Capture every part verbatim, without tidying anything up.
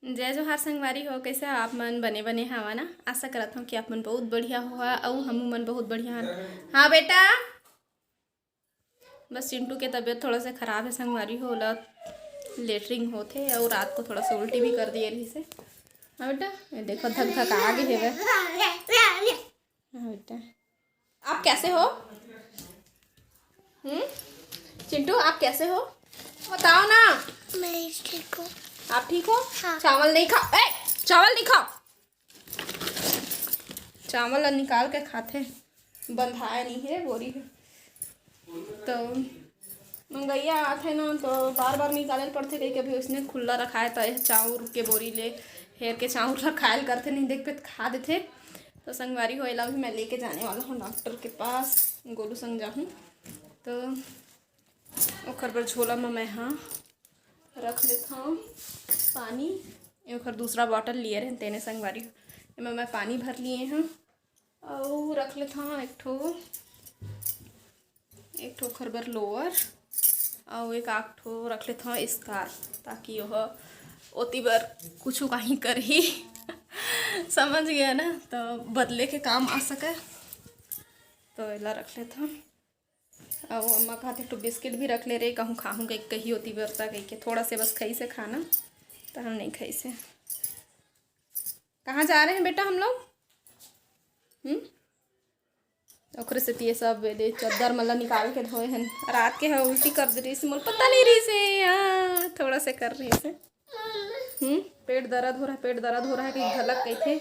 जय जोहार संगवारी हो, कइसे हो आप मन? बने बने हवा ना? आशा करत हव कि आप मन बहुत बढ़िया होहा अउ हमू मन बहुत बढ़िया हन। हाँ बेटा, बस चिंटू के तबीयत थोड़ा सा खराब हे संगवारी हो, ओला लेटरिंग होथे अउ रात को थोड़ा सा उल्टी भी कर दिए रहिस हे। हाँ बेटा, ये देखो धक धक आ गे हेवय। हाँ बेटा, आप कैसे हो? हम्म, चिंटू, आप कैसे हो? बताओ ना। मैं ठीक हूँ। आप ठीक हो? हाँ। चावल नहीं खाओ, ए, चावल नहीं खाओ। चावल ला निकाल के खाथे, बंधाए नहीं है बोरी है। तो मंगइया आथे ना, तो बार बार निकाले ल पड़थे, कहिके अभी उसने खुला रखाए, तो यह चाउर के बोरी ले हेर के चाउर ला खाए ल करथे, नहीं देख पे त खा देथे। तो संगवारी हो, एला भी मैं लेके जाने वाला हूँ डॉक्टर के पास, गोलू संग जाहूँ। तो ओकर बर झोला में मैं हाँ रख लेथव पानी। ये ओकर दूसरा बॉटल लिए रहेन, तेने संगवारी हो, एमा मैं पानी भर लिए हूँ। अउ रख लेथव एक ठो, एक ठो ओकर बर लोअर, अउ एक आध ठो रख लेथव स्कार्फ, ताकि ओह ओती बर कुछु काहीं करही। समझ गया ना, तो बदले के काम आ सके। तो एला रख लेथव। अउ अम्मा कहत एक ठो बिस्किट भी रख ले रे, कहूँ खाहूँ कहि, कही ओती बर त कहिके थोड़ा से बस खाइस हे खाना, त हम नहीं खाइस हे। कहाँ जा रहे हैं बेटा हम लोग? हम्म, ओकरे सेती ये सब एदे चद्दर मन ला निकाल के धोए हन। रात के ह उल्टी कर दे रहिस, मोला पता नहीं रहिस हे। हाँ, थोड़ा से कर रहिस हे। हम्म, पेट दर्द हो रहा है, पेट दर्द हो रहा है कि घलक कहिथे,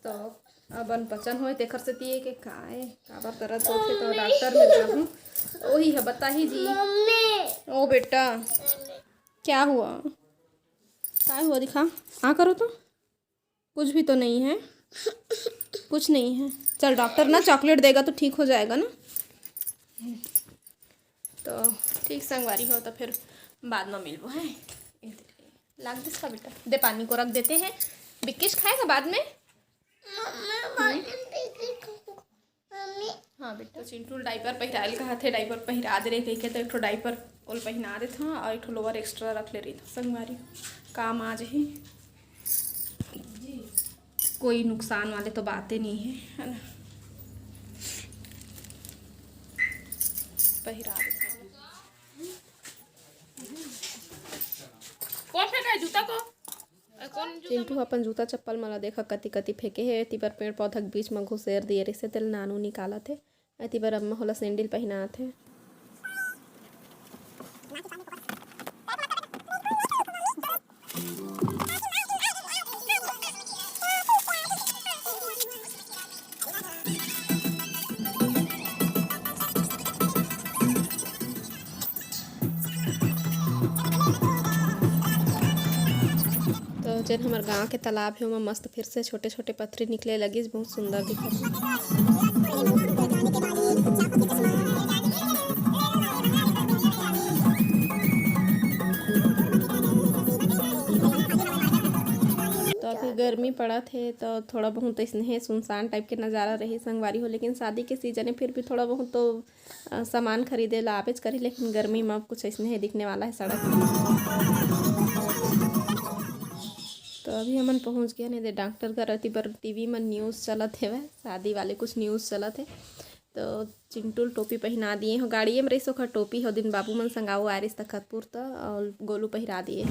तो अबन पचन होए तेखर सेती ये के काय काबर दर्द होथे, तो डॉक्टर में जाहूँ, ओही ह बताही जी। मम्मी। ओ बेटा, क्या हुआ? काय हुआ, दिखा, आ करो तो। कुछ भी तो नहीं है, कुछ नहीं है। चल, डॉक्टर ना चॉकलेट देगा तो ठीक हो जाएगा ना। तो ठीक संगवारी हो, तो फिर बाद में मिलबो है। लाग दिस का बेटा, दे पानी को रख देते हैं, बिक्किश खाएगा बाद में। मम्मी, बाद में बिक्किश खाऊंगा। मम्मी। हाँ बेटा, तो चिंटू ल डायपर पहिराए ल कहा थे, डायपर पहिरा दे रहे कहिके, तो एक ठो डायपर ओल पहिना देत हूँ और एक ठो लोअर एक्स्ट्रा रख ले रही था संगवारी, काम आ जाही। कोई नुकसान वाले तो बातें नहीं है, है ना? पहिरा देते हैं। कौन फेंका है जूता को? अ, कौन जूता चिंटू ह अपन जूता चप्पल मन ला देखा कति कति फेंके हे। एती बर पेड़ पौधा के बीच म घुसेर दिए रहिसे, तेला नानू निकालत हे। एती बर अम्मा होला सैंडल पहिनात हे। तो जेन हमर गांव के तालाब हे, ओमा मस्त फिर से छोटे-छोटे पथरी निकले लगिस, बहुत सुंदर दिखत हे। तो अभी गर्मी पड़त हे, तो थोड़ा बहुत अइसने सुनसान टाइप के नज़ारा रही संगवारी हो, लेकिन शादी के सीजन हे, फिर भी थोड़ा बहुत तो अ, सामान खरीदे ला आबेच करही, लेकिन गर्मी म कुछ अइसने हे दिखने वाला हे सड़क म। तो अभी हमन पहुंच गए हन एदे डॉक्टर घर। एती बर टीवी म न्यूज़ चलत हेवय, शादी वाले कुछ न्यूज़ चलत हे। तो चिंटू ल टोपी पहिना दिए हो, गाड़िए म रहिस ओखर टोपी हो, दिन बाबू मन संग आऊ आए रहिस तखतपुर त, अउ गोलू पहिरा दिए।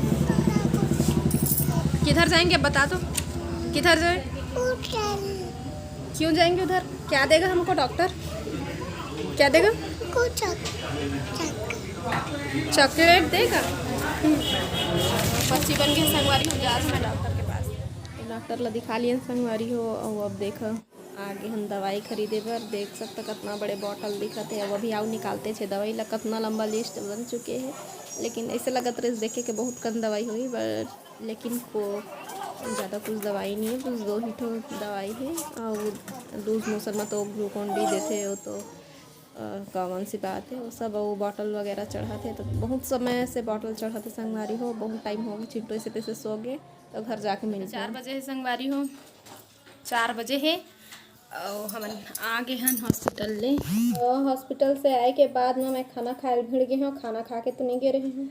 किधर जाएंगे, अब बता दो, किधर जाए? क्यों जाएंगे उधर? क्या देगा हमको डॉक्टर? क्या देगा? कुछ चॉक-, चॉक-, चॉकलेट देगा। हम्म। बच्ची बन के संगवारी हो जा रहे हैं डॉक्टर के पास। डॉक्टर ला दिखा लियन संगवारी हो, अउ अब देखा आगे हम दवाई खरीदे बर। देख सकता कतना बड़े बॉटल दिखत हे। अब अभी आउ निकालते छे दवाई ला। कतना लंबा लिस्ट बन चुके हे, लेकिन ऐसे लगत रहे देखे के बहुत कम दवाई होही, but लेकिन को ज़्यादा कुछ दवाई नहीं है, बस दो ही ठो दवाई है। और लूज मोशन में तो ग्लूकोन डी देते, वो तो अ, कॉमन सी बात है, वो सब, वो बॉटल वगैरह चढ़ाते। तो बहुत समय से बॉटल चढ़ाते संगवारी हो, बहुत टाइम हो गया, चिंटू ऐसे तैसे सो गए, तो घर जाके मिलते चार हैं। बजे है संगवारी हो, चार बजे है। और हमन आ गए हन हॉस्पिटल ले। और हॉस्पिटल से आए के बाद में मैं खाना खाए भिड़ गए हूँ, खाना खा के तो नहीं गए रहे हूँ।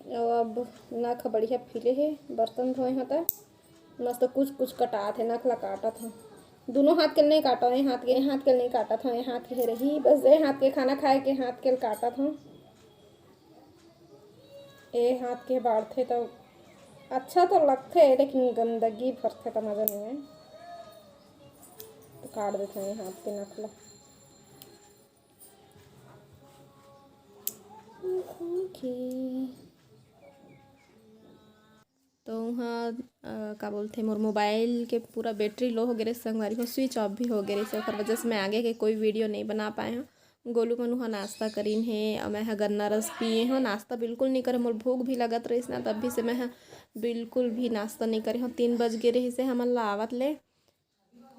अउ अब नख बढ़िया फीले हे, बर्तन धोए हंव त मस्त कुछ कुछ कटात हे, नख ला काटत हंव। दुनों हाथ के नहीं काटव, ए हाथ के, ए हाथ के नहीं काटत हंव, ए हाथ के रही, बस ए हाथ के खाना खाए के हाथ के काटत हंव। ए हाथ के बाढ़थे त अच्छा तो लगथे, लेकिन गंदगी भरथे त मजा नहीं आए। तो काट देथन ए हाथ के नख ला। तो उहाँ, अ, का बोलथे, मोर मोबाइल के पूरा बैटरी लो हो गे रहिस संगवारी हो, स्विच ऑफ भी हो गे रहिस। ओकर वजह से मैं आगे के कोई वीडियो नहीं बना पाए हंव। गोलू मन उहाँ नाश्ता करिन हे, अउ मैं ह गन्ना रस पिए हंव। नाश्ता बिल्कुल नहीं करे, मोर भूख भी लगत रहिस ना, तब भी से मैं ह बिल्कुस भी नाश्ता नहीं करे हंव। तीन बज गे रहिस हे हमन ला आवत ले,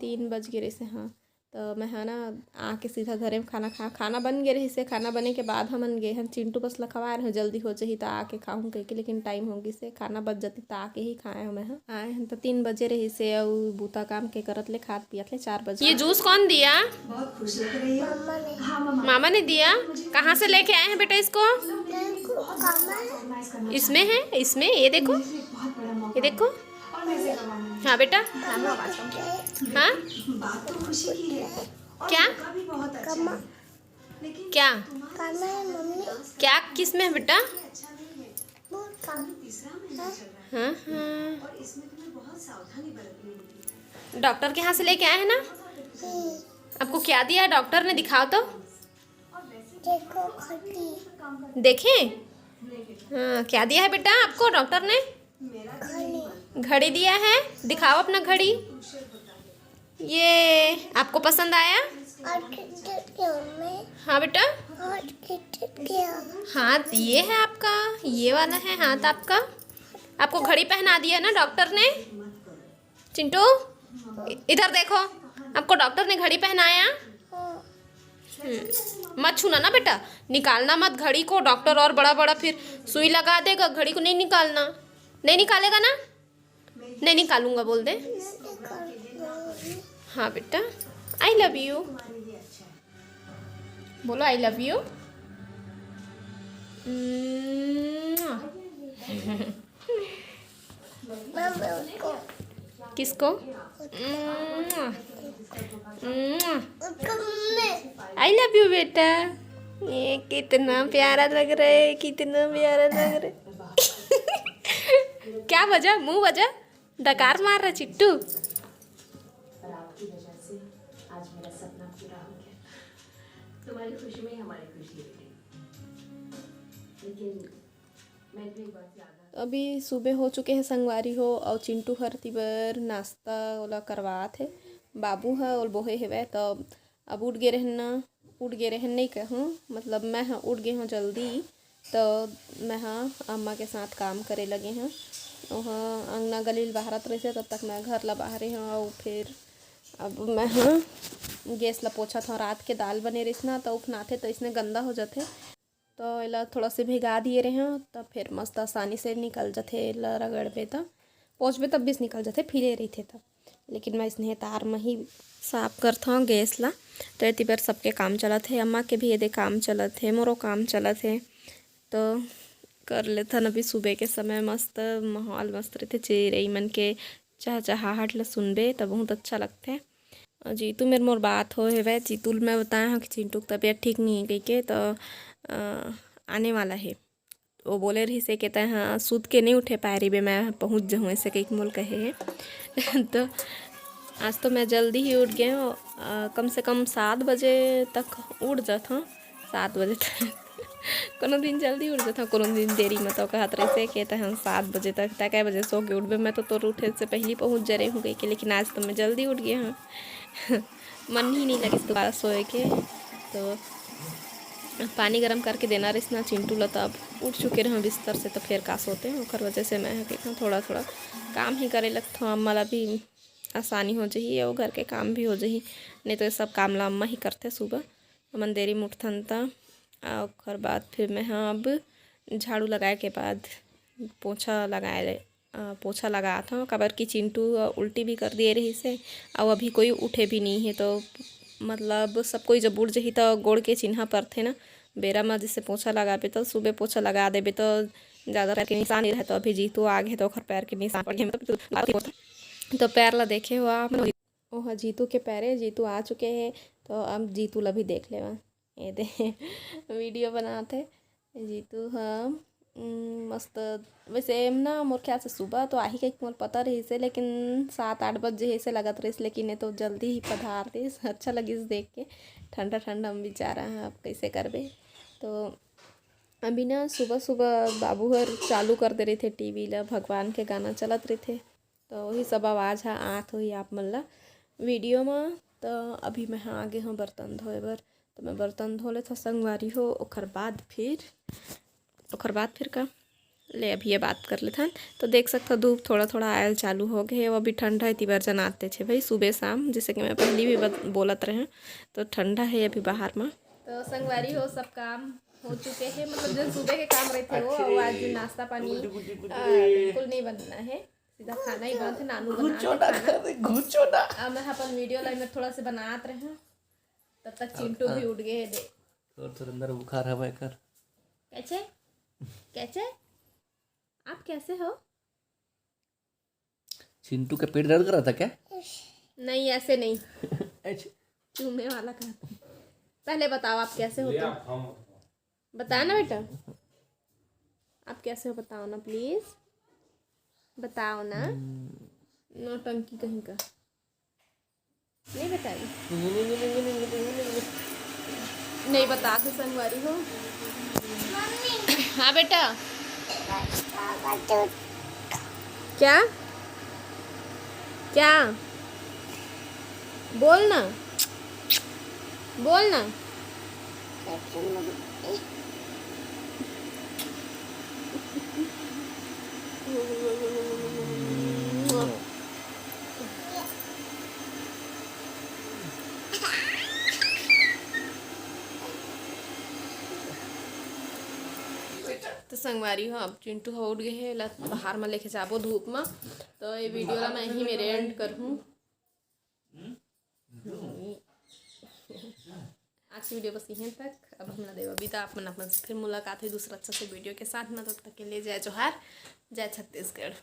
तीन बज गे रहिस हे, हाँ। तो मैं ह ना आके सीधा घरे में खाना खा, खाना बन गे रहिस हे। खाना बने के बाद हमन गे हन चिंटू बस ल खवाए रहेंव, जल्दी हो जही त आके खाहूं कहिके, लेकिन टाइम हो गिस हे, खाना बच जतिस त आके ही खाए हंव मैं ह। आए हन त तीन बजे रहिस हे, अउ बूता काम के करत ले, खात पियत ले चार बजे। ये जूस कौन दिया? मामा ने दिया। कहाँ से लेके आए हैं बेटा इसको? इसमें है, इसमें, ये देखो, ये देखो। हाँ बेटा। हाँ, क्या? क्या? क्या? किस में है बेटा? हाँ, हाँ। डॉक्टर के यहाँ से लेके आए हैं ना? आपको क्या दिया है डॉक्टर ने, दिखाओ तो। देखो घड़ी। देखें? हाँ, क्या दिया है बेटा आपको डॉक्टर ने? घड़ी। घड़ी दिया है, दिखाओ अपना घड़ी। ये आपको पसंद आया? और किट किट के हमें। हाँ बेटा। और किट किट के। हाँ, ये है आपका, ये वाला है हाथ आपका। आपको घड़ी पहना दिया ना डॉक्टर ने। चिंटू, इ-, इधर देखो, आपको डॉक्टर ने घड़ी पहनाया। हाँ। हम्म, मत छूना ना बेटा, निकालना मत घड़ी को, डॉक्टर और बड़ा बड़ा फिर सुई लगा देगा। घड़ी को नहीं निकालना, नहीं निकालेगा ना? नहीं निकालूंगा बोल दे। हाँ बेटा, I love you। बोलो, I love you। किसको? I love you बेटा। ये कितना प्यारा लग रहा है, कितना प्यारा लग रहा है। क्या बजा, मुंह बजा, डकार मार रहा चिट्टू। और आपकी वजह से आज मेरा सपना पूरा हो गया। तुम्हारी खुशी में ही हमारी खुशी है बेटी। लेकिन मैं भी एक बात याद आ अभी सुबह हो चुके हे संगवारी हो, अउ चिंटू हर तिबर नाश्ता ओला करवात हे। बाबू ह ओल बोहे हेवय, त अब उठ गे रहेन ना, उठ गे रहेन नहीं कहूँ, मतलब मैं ह उठ गे हूँ जल्दी, त मैं ह अम्मा के साथ काम करे लगे हूँ। ओह अंगना गली ल बहारत रहिसे, तब तक मैं घर ला बहारे हूँ। अउ फिर अब मैं ह गैस ला पोछत हूँ। रात के दाल बने रहिस ना, त उफनाथे त इसने गंदा हो जाथे। तो एला थोड़ा से भिगा दिए रहे हूँ, तब फिर मस्त आसानी से निकल जाथे। एला रगड़बे त, पोंछबे तब भी निकल जाथे, फिरे रहिथे तब। लेकिन मैं इसने तार म ही साफ करथौं गैस ला। तो एती बर सबके काम चलत हे, अम्मा के भी एदे काम चलत हे, मोरो काम चलत हे। तो कर लेथन अभी सुबह के समय, मस्त माहौल मस्त रहिथे, चिरई मन के चहचहाहट ल सुनबे त बहुत अच्छा लगथे। अ, जीतू मेर मोर बात होए हेवय, जीतू ल मैं बताए हंव कि चिंटू के तबीयत ठीक नइ हे कहिके, त, अ, आने वाला हे। वो बोले रहिसे कि तैं ह सुत के नइ उठे पाए रहिबे, मैं पहुँच जहूँ, ऐसे कहिके मोल कहे हे। तो आज तो मैं जल्दी ही उठ गए हूँ, अ, कम से कम सात बजे तक उठ जात हूँ, सात बजे तक। कोनो दिन जल्दी उठ जात हूँ, कोनो दिन देरी में। तो कहत रहिसे कि तैं ह सात बजे तक, तैं कै बजे सो के उठबे, मैं तो तोर उठे से पहली पहुँच जा रही हूँ कहिके, लेकिन आज तो मैं जल्दी उठ गया हूँ। मन ही नहीं लगिस दोबारा सोए के। तो पानी गरम करके देना रहिस ना चिंटू ला, तो अब उठ चुके रहे बिस्तर से, तो फिर का सोते हैं, ओकर वजह से मैं ह कहिथौं थोड़ा थोड़ा काम ही करे लगथौं, अम्मा ला भी आसानी हो जही और घर के काम भी हो जही, नहीं तो ये सब काम ला अम्मा ही करथे सुबह। हमन देरी में उठथन त, आ ओकर बाद फिर मैं ह अब झाड़ू लगाए के बाद पोछा लगाए, अ, पोछा लगात हौं, काबर कि चिंटू, अ, उल्टी भी कर दिए रहिस हे, अउ अभी कोई उठे भी नहीं है, तो मतलब सब कोई जब उठ जही, तो गोड़ के चिन्हा परथे ना, बेरा म जैसे पोछा लगाबे, तो सुबह पोछा लगा देबे, तो ज़्यादा पैर के निशान नहीं रहे, तो अभी जीतू आ गए तो ओखर पैर के निशान पड़ गए, मतलब तो, तो पैर ला देखे हुआ मन। ओह जीतू के पैरे, जीतू आ चुके हैं, तो अब जीतू ला भी देख लेवा। ये दे वीडियो बनात हे जीतू ह। उम, मस्त। वैसे एम ना मोर ख्याल से सुबह तो आही कहिके मोर पता रहिस हे, लेकिन सात आठ बजे जैसे लगत रहिस, लेकिन ये तो जल्दी ही पधार दिस। अच्छा लगिस देख के, ठंडा ठंडा में बेचारा ह, अब कैसे करबे। तो अभी ना सुबह सुबह बाबू हर चालू कर दे रहिथे टीवी ला, भगवान के गाना चलत रहिथे, तो वही सब आवाज़ ह आत होही आप मन ला वीडियो म। तो अभी मैं ह आगे हूँ बर्तन धोए बर, तो मैं बर्तन धो लेथव संगवारी हो, ओखर बाद फिर, ओखर बाद फिर का ले अभी ये बात कर लेथन। तो देख सकथव धूप थोड़ा थोड़ा आयल चालू हो गए हे, वो अभी ठंडा है, तिबर जनाते छे भाई सुबह शाम, जैसे कि मैं पहली भी बत-, बोलत रहे, तो ठंडा है अभी बाहर में। तो संगवारी हो, सब काम हो चुके हैं, मतलब जो सुबह के काम रहते हो, वो आज नाश्ता पानी, अ, बिल्कुल नहीं बनना है, सीधा खाना ही बनत है। नानू बनात है खाना। घुचो ना। अब मैं अपन वीडियो लाइन में थोड़ा से बनात रहे हूँ, तब तक चिंटू भी उठ गए हैं, दे। तोर तो अंदर बुखार हवय कर। कैसे? कैसे? आप कैसे हो? चिंटू का पेट दर्द कर रहा था क्या? नहीं, ऐसे नहीं। अच्छा। चूमे वाला का। पहले बताओ, आप कैसे हो तुम? बताओ ना बेटा, आप कैसे हो, बताओ ना प्लीज, बताओ ना। नौटंकी कहीं का। नहीं बताई। नहीं बता के संगवारी हो। हाँ बेटा। क्या? क्या? बोल ना, बोल ना। तो संगवारी हो, अब चिंटू ह उठ गए हे, एला बाहर म लेके जाबो धूप म। तो ये वीडियो ला मैं यहीं मेरे एंड करहूँ। आज की वीडियो बस यहीं तक। अब हमला देवा बिदा, आप मन, आप मन से फिर मुलाकात है दूसरा अच्छा से वीडियो के साथ में। तब तक के लिए जय जोहार, जय छत्तीसगढ़।